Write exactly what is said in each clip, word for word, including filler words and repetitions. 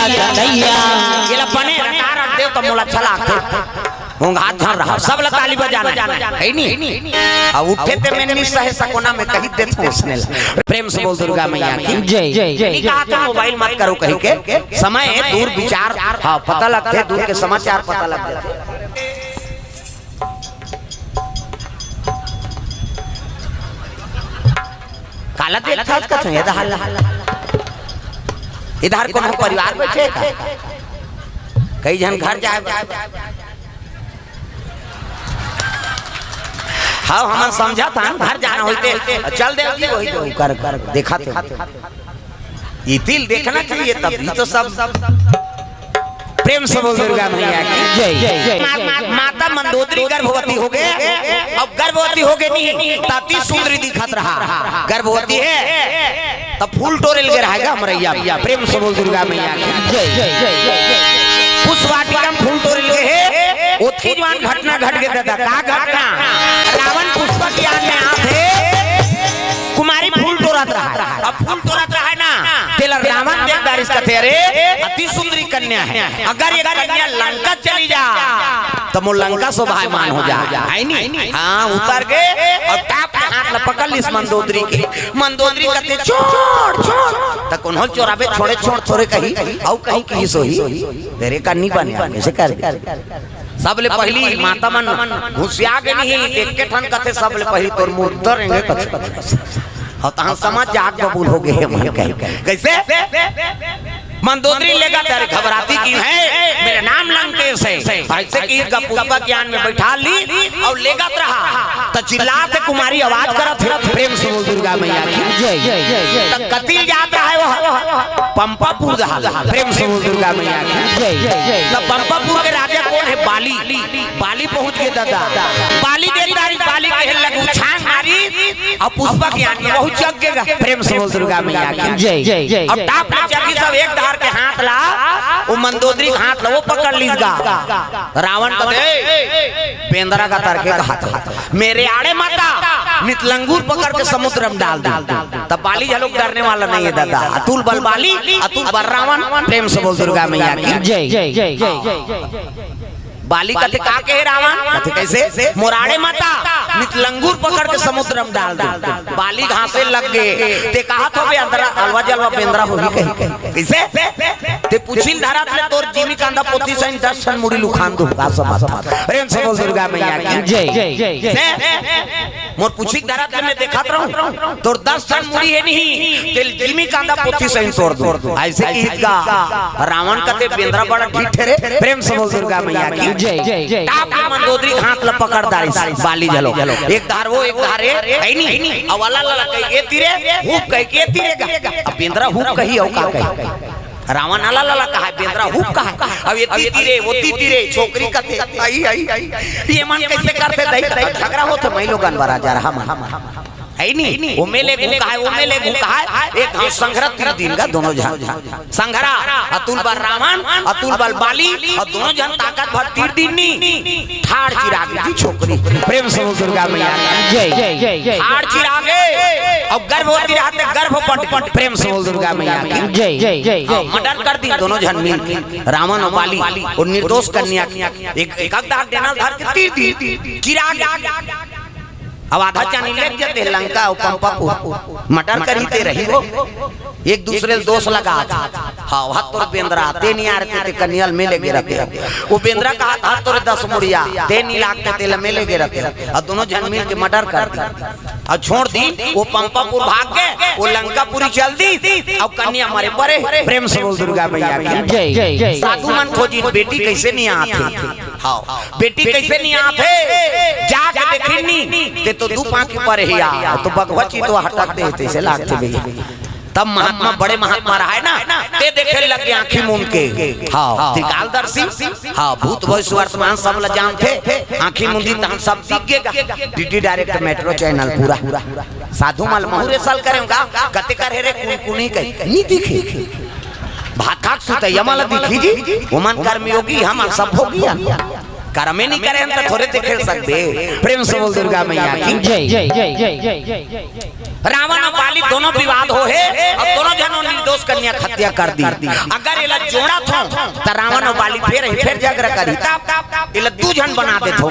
ये ला बने रटा रख दे त मोला अच्छा लागथे। ओंघात झन रहा, सब ला ताली बजाना हे, हे नी? अउ उठे ते में निस हे सकोना में कहि देथों उसने ला। प्रेम से बोल दुर्गा मैया की जय। नी कहा तो मोबाइल मत करो कहि के, समय दूर विचार, हाँ, पता लगथे, दूर के समाचार पता लग जाथे। काला देखथस कथन, एदर, एदर कोनो परिवार बइठे का? कई झन घर जाए बर। हाँ, हमन समझत हन, घर जाना होइते चल देव जी, वही तो कर, कर, देखा थे। ये दिल देखना चाहिए, तब ये तो सब। प्रेम से बोल दुर्गा मैया की जय। मा-, मा-, माता मंदोदरी गर्भवती होगे, अउ गर्भवती होगे नहीं, त अति सुंदरी दिखत रहा। गर्भवती हे, त फूल टोरे ल गे रहा हे गा हमरैया। प्रेम से बोल दुर्गा मैया की जय। पुष्प वाटिका में फूल टोरे ल गे हे, ओतकी जुवार घटना घट गे दादा। का घटना? रावण पुष्पक यान में आत हे, कुमारी फूल टोरत रहा हे। अब फूल टोरत रहा हे ना, तेला रावण देख डारिस, कथे, "अरे, अति सुंदरी कन्या हे, अगर ये कन्या लंका चली जा, त मोर लंका शोभायमान हो जा।" हे नी? हाँ, उतर गे अउ टाप के हाथ ला पकड़ लिस मंदोदरी के। मंदोदरी कथे, "छोड़, छोड़।" त कोनो ल चोराबे, "छोड़े, छोड़, थोरे कही, अउ कही किहिस होही, तेरे का नी बने, कइसे कर दे?" सबले पहिली माता मन घुसिया गे नहीं, एक के ठन कथे, "सबले पहिली तोर मुर्दा रेंगे," कथे। अउ तहन समझ जा, आग बबूल होगे हे मन कहे। कइसे? मंदोदरी लेगत हे, घबराती कि हे, "मेरा नाम लंकेश हे।" अइसे कहि के पुष्पक यान में बइठा लिस अउ लेगत रहा। त चिल्लात हे कुमारी, आवाज करत हे, प्रेम से बोल दुर्गा मैया की जय। त कति ल जात रहा हे वो? पंपापुर डहर। प्रेम से बोल दुर्गा मैया की जय। त पंपापुर के राजा कोन हे? बाली। बाली पहुंच गे दादा। बाली देख डारिस, बाली कहे लगे, उछांग मारिस अउ पुष्पक यान में वहू चघ गे गा। प्रेम से बोल दुर्गा मैया की जय। अउ टाप ले चघिस, सब एक डहर के हाथ ला, वो मंदोदरी के हाथ ला वो पकड़ लिस गा। रावण कथे, "बेंदरा का तरके कहा था, मेरे आड़े मत आ, नहीं त लंगूर पकड़ के समुद्र में डाल दूं।" तब बाली घलोक डरने वाला नहीं हे दादा। अतुल बल बाली, अतुल बल रावण। प्रेम से बोल दुर्गा मैया की जय। बाली कथे, "का कहे रावण?" कथे, "कइसे?" "मोर आड़े मत आ, नहीं त लंगूर पकड़ के समुद्र में डाल दूं।" बाली घासे लग गे। ते कहत होबे अंदरा अलवा जलवा बेंदरा होही कही। कइसे? ते पूछिल धरत ले तोर जिमी कांदा पोथी सही दस ठन मुड़ी ल उखान दूं, का समझत हस? प्रेम से बोल दुर्गा मैया की जय। से मोर पूछी धरत ले मैं देखत रहूं, तोर दस ठन मुड़ी हे नहीं, तेल जिमी कांदा पोथी सही तोर दूं। अइसे कहिस गा रावण कथे, "बेंदरा बड़ा ढीठ हे रे।" प्रेम से बोल दुर्गा मैया की जय। टाप ले मंदोदरी हाथ ल पकड़ डारिस, बाली घलो। एक धार वो, एक धार ये, हे नहीं? अउ वाला ला कहि के तीरे, हुप कहि के तीरे गा। अब बेंदरा हुप कही, अउ का कही? रावण आला ला ला कहा, बेंदरा हुप कहा। अब ये तीरे, वो तीरे, छोकरी कथे, आई, आई, आई। ये मन कइसे करथे दई? झगरा होथे, मई लोगन बरा जा रहा मन। हे नहीं? वो मेले घू कहा, वो मेले घू कहा, एक हम संघरा तीर दिन गा दोनों झन। संघरा, अतुल बल रावण, अतुल बल बाली, अउ दोनों झन ताकत भर तीर दिन नी। ठाड़ चिरागे जी छोकरी। प्रेम से बोल दुर्गा मैया की जय। ठाड़ चिरागे, अउ गर्भवती रहत हे गर्भपट। प्रेम से बोल दुर्गा मैया की जय। हाँ, मर्डर कर दिस दोनों झन मिल के, रावण अउ बाली, अउ निर्दोष कन्या के। एक, एक दार डेना ल धर के तीर दिस, चिरागे। अब आधा चानी ले जथे लंका अउ पंपापुर, मर्डर करही ते रही वो। एक दूसरे ल दोष लगाथे। हाँ, वह तोर बेंदरा, ते नहीं आरते ते कन्या ल मेले गे रहते। वो बेंदरा कहा, "हा तोरे दस मुड़िया, ते नहीं लागते तेला मेले गे रहते।" अउ दोनों झन मिल के मर्डर कर दिस। अउ छोड़ दिस, वो पंपापुर भाग गे, वो लंकापुरी चल दिस, अउ कन्या मरे परे। प्रेम से बोल दुर्गा मैया की जय। साधु मन खोजिस, बेटी कइसे नहीं आथे? हाँ, बेटी कइसे नहीं आथे? जाके देखिन नी, ते तो दू पांव के परे हे या, तो बघवा चितवा हटक दे, तइसे लागथे भैया। तब महात्मा, बड़े महात्मा रहा हे ना, ते देखे लग गे आंखी मूंद के। हाँ, त्रिकालदर्शी, हाँ, भूत भविष्य वर्तमान सब ल जानथे, आंखी मूंदी तहन सब दिख गे गा। डीडी डायरेक्ट मेट्रो चैनल पूरा। साधु मन ल महूं रे सल करेंव गा, कते कर हे रे कुनकुनी कही, नी दिखे। भात खा के सुतइया मन ल दिखही जी, ओमन कर्मयोगी, हमन सब भोगी हन। कर्मे नी करे हन त थोरे देखे सकबे। प्रेम से बोल दुर्गा मैया की जय। रावण अउ बाली दोनों विवाद हो हे, अउ दोनों झन निर्दोष कन्या के हत्या कर दी। अगर एला जोड़त हों, त रावण अउ बाली फेर, फेर झगड़ा करही, तब एला दू झन बना देथों।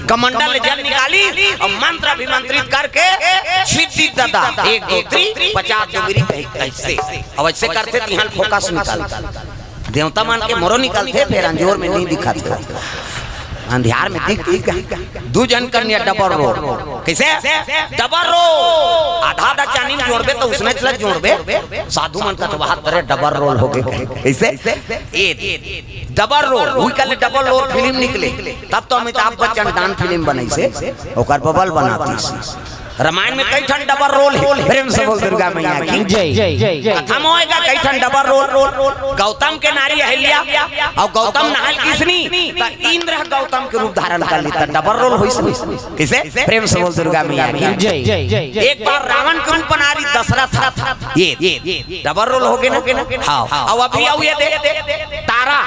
कमंडल ले जल निकाली अउ मंत्र अभिमंत्रित करके छिद्दी ददा, एक दो तीन, पचास डोंगरी कही, कहिसे। अब ऐसे करथे, तिहां फोकस निकल देवता मन के मोरो निकलथे, फेर अंजोर में नहीं दिखत हे। अंधियार में दिख, दिख दू झन कन्या डबल रोल। कइसे? Double role. आधा आधा चानी में जोड़बे त उसने चला जोड़बे। साधु मन कथे, "वाह, तेरे डबल रोल हो गे।" कइसे? ए डबल रोल, उही कहले डबल रोल फिल्म निकले। तब तो अमिताभ बच्चन डांस फिल्म बनइसे, ओकर बबल बनातिस। रामायण में कई ठन डबल रोल हे। प्रेम से बोल दुर्गा मैया की जय। कथा में होय गा कई ठन डबल रोल। गौतम के नारी अहिल्या अउ गौतम नहाय ल गिसनी, त इंद्र ह गौतम के रूप धारण कर लिस, त डबल रोल होइस नहीं। कइसे? प्रेम से बोल दुर्गा मैया की जय। एक बार रावण के रूप बना रही दशरथ, ये डबल रोल हो गे ना? हाँ। अउ अभी अउ ये दे, तारा,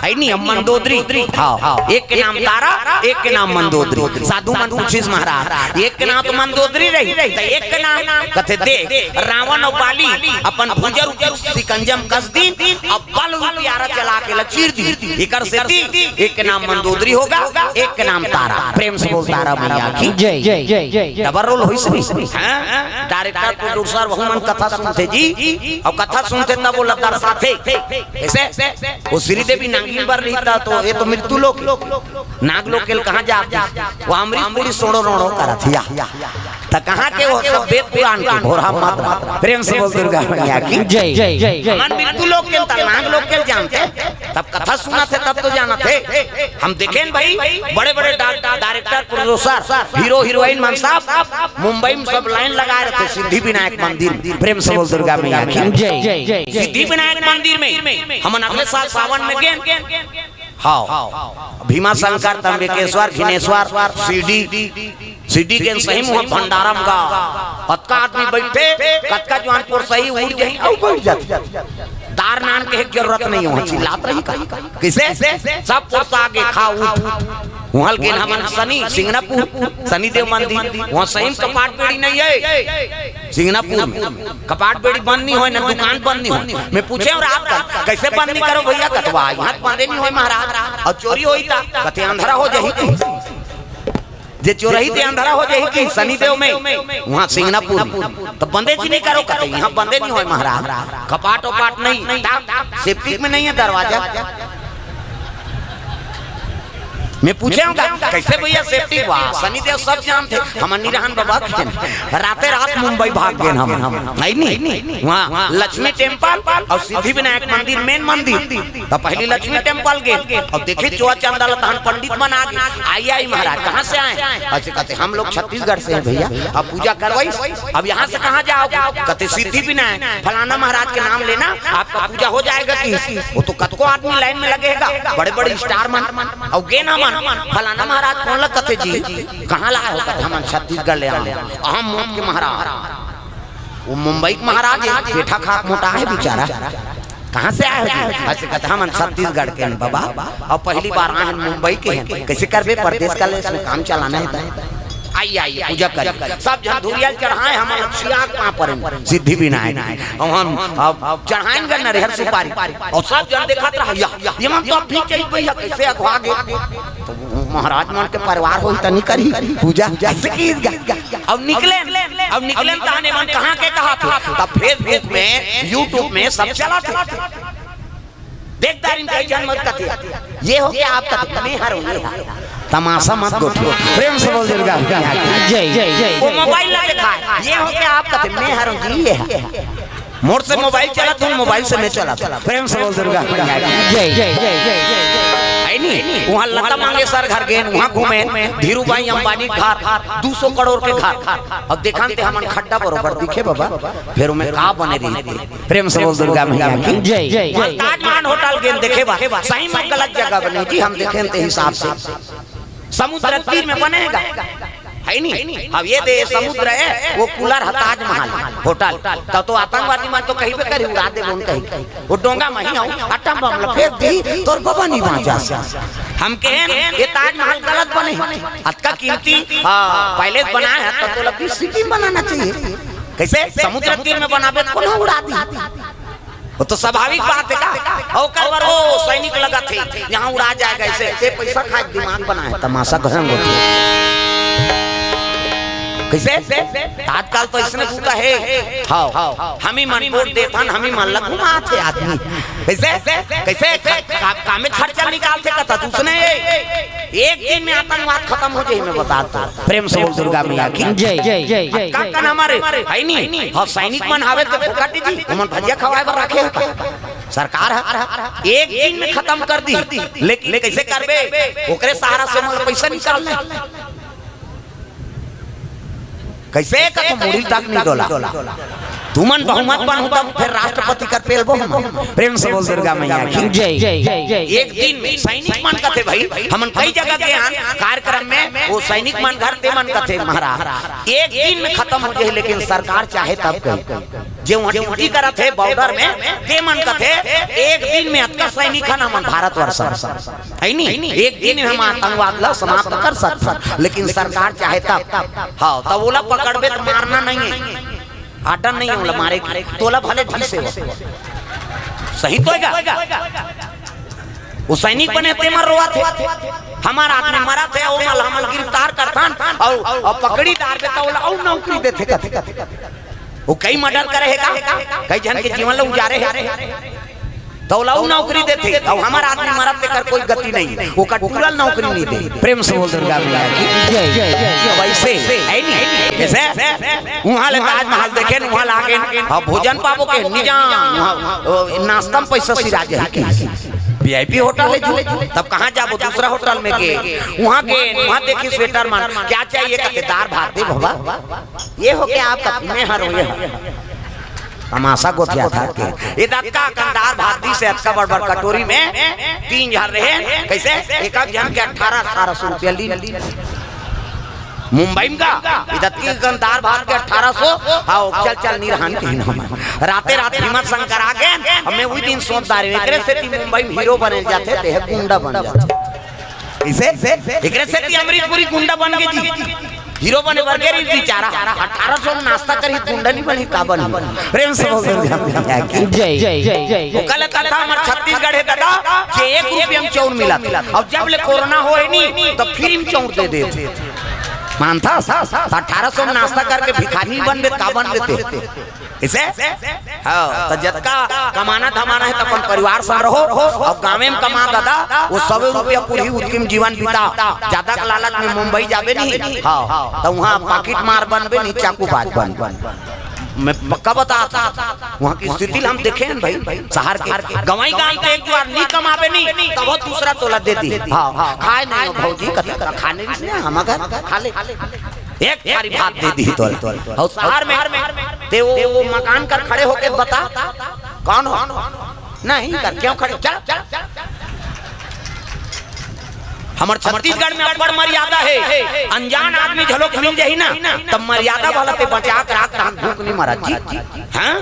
हे नहीं, अब मंदोदरी। हाँ, एक के नाम तारा, एक के नाम मंदोदरी। साधु मन पूछिस, "महाराज, एक के नाम तो मंदोदरी रही, त एक के नाम?" कथे, "देख, रावण अउ बाली अपन भुजा ऊपर सिकंजम कस दीन, अउ बल रूपी आरा चला के ल चीर दीन। एकर सेती एक के नाम मंदोदरी हो गा, एक के नाम तारा।" प्रेम से बोल तारा मैया की जय। डबल रोल होइस नहीं? हाँ? डायरेक्टर, प्रोड्यूसर, वहू मन कथा सुनथे जी, अउ कथा सुनथे तब ओला दर्शाथे। कइसे? वो श्रीदेवी नागिन बर रही त, तो ये तो मृत्यु लोक, नाग लोक के कहाँ जात? वो अमरीश पुरी सोड़ो रोड़ो करत हिया। त कहाँ के वो सब वेद पुराण के भोरहा मत रहा। प्रेम से बोल दुर्गा मैया की जय। हमन मृत्यु लोक के, त नाग लोक के जानथे। तब कथा सुनथे तब तो जानथे। हम देखेन भाई, बड़े-बड़े डा-, डायरेक्टर, प्रोड्यूसर, हीरो, हीरोइन मन सब मुंबई में सब लाइन लगाय रहिथे सिद्धि विनायक मंदिर में। प्रेम से बोल दुर्गा मैया की जय। सिद्धि विनायक मंदिर में हमन अगले साल सावन में गेन। हाँ, भीमा शंकर, त्र्यंबकेश्वर, घिनेश्वर, शिरडी, सिटी के सही मुँह भंडारा म गा, अतका आदमी बइठे, कतका जुवान पोरसही उठ जाही अउ बइठ जाथे। दार नान के जरूरत नहीं, उहाँ चिल्लात रही का? कइसे? सब पोरसा गे, खा उठ। उहाँ ल गेन हमन शनि, सिंगनापुर, शनिदेव मंदिर, उहाँ सही म कपाट बेड़ी नहीं हे। सिंगनापुर में कपाट बेड़ी बंद नहीं होय, ना दुकान बंद नहीं होय। मैं पूछेंव रात का, "कइसे बंद नहीं करो भइया?" कथे, "वाह, इहाँ बंदे नहीं होय महाराज, अउ चोरी होही त?" कथे, "अंधरा हो जाही।" जे चोरही ते अंधरा हो जाही कि शनिदेव में, उहाँ सिंगनापुर में। त बंदे जी नहीं करो, कथे, "इहाँ बंदे नहीं होय महाराज, कपाट वपाट नहीं, सेप्टिक में नहीं हे दरवाजा।" मैं पूछेंव का, "कइसे भइया सेप्टिक?" "वाह, शनिदेव सब जानथे, हमन नहीं रहन बाबा के, राते रात मुंबई भाग गेन हम, हे नहीं?" उहाँ लक्ष्मी टेम्पल अउ सिद्धि विनायक मंदिर, मेन मंदिर। त पहिली लक्ष्मी टेम्पल गेन, अउ देखे चोरा चंदा ल तहन पंडित मन आ गे, "आई, आई महाराज, कहाँ से आए?" अइसे कथे, "हम लोग छत्तीसगढ़ से हैं भइया।" अब पूजा करवाइस, "अब यहाँ से कहाँ जाओगे?" कथे, "सिद्धि विनायक, फलाना महाराज के नाम लेना, आपका पूजा हो जाएगा।" कि वो तो कतको आदमी लाइन में लगे हे गा, बड़े-बड़े स्टार मन, अउ गेन हमन, "फलाना महाराज कोन ल कथे जी, कहाँ ला आए हो?" कथे, "हमन छत्तीसगढ़ ले आए, अहम मौत के महाराज।" वो मुंबई के महाराज हे, पेठा खा के मोटा हे बेचारा। "कहाँ से आए हो जी?" अइसे कथे, "हमन छत्तीसगढ़ के हन बाबा, अउ पहिली बार आए हन मुंबई के हन।" "कइसे करबे, परदेस कलेस में काम चलाना हे त।" "आइए, आइए, पूजा करिए।" सब झन धुरिया ल चढ़ाए, हमन ल छिया के पाँव परेन, सिद्धि विनायक। अउ हम, अब चढ़ाएन गा नरियर सुपारी, अउ सब झन देखत रहा, "या, ये मन तो अब भी चइल भइया, कइसे अघवा गे?" त महाराज मन के परिवार होही त नहीं करही पूजा, अइसे किहिस गा। अब निकलेन, अब निकलेन तहन एमन कहाँ के कहाथे, त Facebook में, YouTube में सब चलाथे। देख दारिन कई झन मत कथे, "ये हो क्या आप?" कथे, "मैं हरों, ये हा।" तमाशा मत गोठियो। प्रेम से बोल दुर्गा मैया की जय। वो मोबाइल ला देखाय, "ये हो क्या आप?" कथे, "मैं हरों जी, ये हा।" मोर से मोबाइल चलाथे, मोबाइल से मैं चलाथों। प्रेम से बोल दुर्गा मैया की जय। हे नहीं? उहाँ लता मंगेशकर घर गेन, उहाँ घूमेन, धीरूभाई अंबानी घर, दू सौ करोड़ के घर। अब देखन ते हमन खड्डा बरोबर दिखे बाबा, फेर ओमे का बने रहिथे? प्रेम से बोल दुर्गा मैया की जय। उहाँ ताजमहल होटल गेन देखे बर, सही में गलत जगह बने जी, हम देखेन ते हिसाब से। समुद्र तीर में बने हे गा, हे नहीं? अब ये दे समुद्र हे, वो कूलर हे ताजमहल होटल, त तो आतंकवादी मन तो कहिबे करही, उड़ा देबो कही, वो डोंगा म ही हूँ, अटम बम ल फेंक दी, तोर बबा नहीं बाँचा। हम कहेन, ये ताजमहल गलत बने हे, अतका कीमती, हाँ, पैलेस बनाए हे, त तोला फिर सिटी में बनाना चाहिए। कइसे? समुद्र तीर में बनाबे त कोन उड़ा दी? वो तो स्वाभाविक बात हे का? अउ ओकर बर वो सैनिक लगत हे, यहाँ उड़ा जाएगा ऐसे। ते पैसा खाए के दिमाग बनाए, तमाशा घरम होथे। कइसे? आजकल तो इसने बूता हे। हाँ, हमी मन वोट देथन, हमी मन ला घुमात हे आदमी। कइसे? कइसे? का, का, कामे खर्चा निकालथे कथा तू सुने। एक दिन में आतंकवाद खतम हो जाही, मैं बता तो। प्रेम से बोल दुर्गा मैया की जय। जय, जय, जय, का, जय। का नाम हरे? हे नी? हाँ, सैनिक मन हावे त फोकट जी, हमन भजिया खवाए बर रखे हे का? सरकार ह एक दिन में खतम कर दी, लेकिन कइसे करबे? ओकरे सहारा से मोला पैसा निकालना हे। कइसे कथो मुड़ी तक नहीं डोला। तुमन बहुमत बनहू तब फेर राष्ट्रपति कर पेलबो हम। प्रेम से बोल दुर्गा मैया की जय। एक दिन में सैनिक मन कथे भाई, हमन कई जगह गे हन कार्यक्रम में, वो सैनिक मन घर ते मन कथे महाराज, एक दिन में खतम हो जाही, लेकिन सरकार चाहे तब कही। जे वहाँ ड्यूटी करत हे बॉर्डर में, ते मन कथे, एक दिन में अतका सैनिक हन हमन भारतवर्ष में। हे नी? एक दिन में हम आतंकवाद ला समाप्त कर सकथन, लेकिन सरकार चाहे तब। हाँ, तब ओला पकड़बे त मारना नहीं हे, आटन नहीं हे ओला मारे के, तोला भले ढीसे हो। सही तो हे का? वो सैनिक बने ते मन रोवत हे, हमर आदमी मरत हे, ओमन ला हमन गिरफ्तार करथन, अउ, अउ पकड़ी डारबे त ओला अउ नौकरी देथे कथे। वो कई मर्डर करे हे का, कई झन के जीवन ला उजारे हे, त ओला अउ नौकरी देथे, अउ हमर आदमी मरत तेकर कोई गति नहीं, ओकर टूरा ल नौकरी नहीं दे। प्रेम से बोल दुर्गा मैया की जय। जय, जय, जय। वइसे, हे नी? जइसे उहाँ ले ताजमहल देखेन, उहाँ ले आगेन, हाँ, भोजन पाबो के निजाम, उहाँ, ओ, नाश्ता में पैसा सिरा जाही कि वीआईपी होटल हे जी, तब कहाँ जाबो? दूसरा होटल में गे, उहाँ गे, उहाँ देखिस वेटर मन, क्या चाहिए? कथे दार भात दे बाबा। ये हो के आप कथे, मैं हरों, ये हरों। तमाशा गोठियाथे के। ए दतका अकन दार भात दिस हे, अतका बड़ बड़ कटोरी में, तीन झन रहे, कइसे? एक एक झन के अठारह, अठारह सौ रुपया लीन। मुंबई में का? ए दतकी अकन दार भात के अठारह सौ, हाँ, चल, चल, नहीं रहन कहीं ना हम। राते रात हिम्मत शंकर आगेन, हमें वही दिन सोच डारे, एकरे सेती मुंबई में हीरो बने जाथे, ते गुंडा बन जाथे। कइसे? एकरे सेती अमरीशपुरी गुंडा बन गे जी। हीरो बने बर गे रहिस बिचारा, अठारह सौ में नाश्ता करही, गुंडा नहीं बनही, का बनही? प्रेम से बोल दुर्गा मैया की जय। जय, जय, जय। ओकर ले कथा हमर छत्तीसगढ़ हे दादा, जे एक रुपया में चाउर मिलत। अउ जब ले कोरोना होय नी, त फ्री में चाउर दे देथे। मानथस? त अठारह सौ में नाश्ता करके भिखारी बनबे, का बनबे ते? कइसे? हाँ, त जतका कमाना धमाना हे, त अपन परिवार संग रहो, अउ गाँवे में कमा दादा, वो सौ रुपया पूरी उतकी में जीवन बिता, जादा के लालच में मुंबई जाबे नहीं, हाँ, त उहाँ पाकिट मार बनबे नहीं, चाकूबाज बनबे। मैं पक्का बतात हँव, उहाँ के स्थिति ल हम देखे हन भाई, शहर के गँवई गाँव के एक बार नहीं कमाबे नहीं, तब वो दूसरा तोला दे दिही, हाँ, खाए नहीं हो भौजी, कथे खाने नहीं, हम अगर खा ले। एक थारी भात दे दिही तोला। अउ शहर में ते वो, वो मकान कर खड़े होके बता, कौन हो? नहीं कर, क्यों खड़े हो? चल, चल। हमर छत्तीसगढ़ में अब्बड़ मर्यादा हे, अनजान आदमी घलोक मिल जाही ना, तब मर्यादा वाला ते बचा के राख, तहन भूख नहीं मरत जी। हाँ?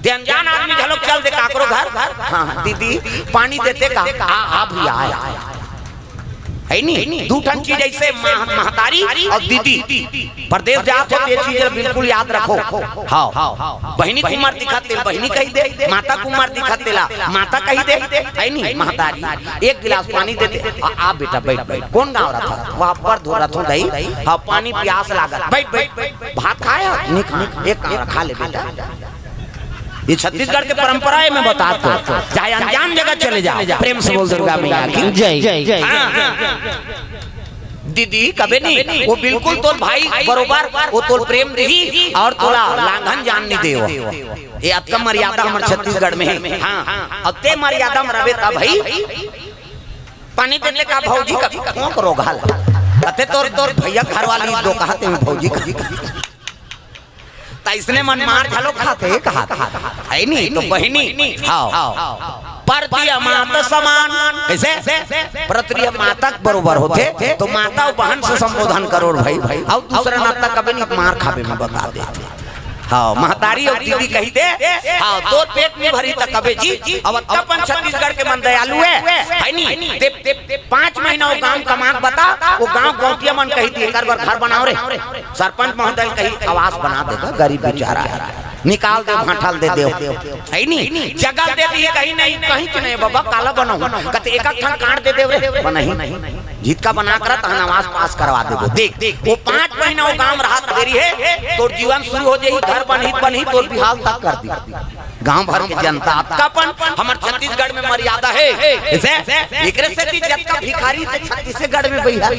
ते अनजान आदमी घलोक चल दे काकरो घर, हाँ, हाँ, दीदी, पानी देते का? आ, आ भैया, आय। हे नी? दू ठन चीज अइसे मह-, महतारी अउ दीदी। परदेस जात हो, ये चीज ला बिल्कुल याद रखो। हाँ। बहिनी के उमर दिखत तेला बहिनी कहि दे, माता के उमर दिखत तेला माता कहि दे। हे नी? महतारी, एक गिलास पानी दे दे। आ, आ बेटा, बइठ, बइठ। कोन गाँव रथस? वहाँ पर धो रथों दई। हाँ, पानी पियास लागत। बइठ, बइठ। भात खाय? नहीं खाय। एक काम खा ले बेटा। ये छत्तीसगढ़ के परंपरा हे, मैं बतात हँव। चाहे अनजान जगह चले जाव, प्रेम से बोल दुर्गा मैया की जय। हाँ। दीदी कबे नहीं, वो बिल्कुल तोर भाई बरोबर, वो तोर प्रेम दिही अउ तोला लांघन जान नहीं देवय। ये अतका मर्यादा हमर छत्तीसगढ़ में हे। हाँ, अउ ते मर्यादा में रबे त भाई, पानी देते का भौजी का खोंक रोघा ला। कथे तोर, तोर भैया घर वाली दो कहते हैं भौजी का। त इसने मन मार घलो खाथे, कहाथे। हे नी? तो बहिनी, हाँ। परती अमात समान। कइसे? परती अमात के बरोबर होथे, तो माता अउ बहन से संबोधन करो भाई। अउ दूसरा नाता कबे नहीं, मार खाबे में बता देथे। हाँ, महतारी अउ दीदी कही दे, हाँ, तोर पेट नइ भरही त कबे जी। अब अतका पन छत्तीसगढ़ के मन दयालु हे, हे नी? ते, ते पाँच महीना वो गांव कमा के बता, वो गांव गौंटिया मन कही दे, एकर बर घर बनाव रे। सरपंच महोदय कही, आवास बना देगा, गरीब बेचारा हे, निकाल दे, भांठल दे देव, हे नी? जगह दे दी, कहीं नहीं, कहीं कि नहीं बाबा, काला बनाऊं, कते एक ठन काट दे देव रे, बनही। जितका बना कर तहन आवास पास करवा देबो। देख, वो पाँच महीना वो गांव राहत देरी हे, तोर जीवन शुरू हो जाही, घर बनही, बनही, तोर बिहाव तक कर दी। गांव भर के जनता, अतका पन हमर छत्तीसगढ़ में मर्यादा हे। जइसे एकरे सेती जतका भिखारी ते छत्तीसगढ़ में बइहा।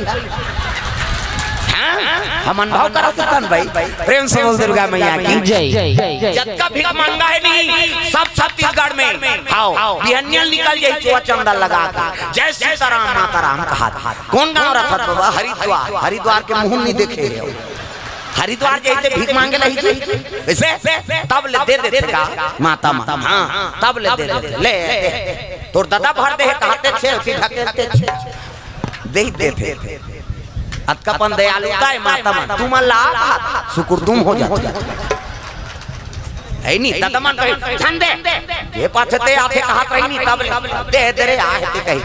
हाँ, हम अनुभव करत हन भाई। प्रेम से बोल दुर्गा मैया की जय। जतका भीख मांगा हे नहीं, सब छत्तीसगढ़ में। हाव, बिहनिया निकल जाही चुआ चंदा लगा के। जय सीताराम, माता राम कहा। कौन गांव रथत बाबा? हरिद्वार। हरिद्वार के मुंह नइ देखे हे। हरिद्वार जाही ते भीख मांगे ल ही जी। कइसे? तब ले दे देथे का? माता मन। हाँ, तब ले दे देथे। ले, दे। तोर ददा भर दे हे, कहते छे, ओती ढकेलते छे। दे ही देथे। अतका पन दयालुता हे माता मन। तुमन ला सुकुरदुम हो जाथे। हे नी, ददा मन कही, "झन दे।" ये पाछे ते आथे कहत रही नी, तब ले, "दे दे रे, आहे ते कही।"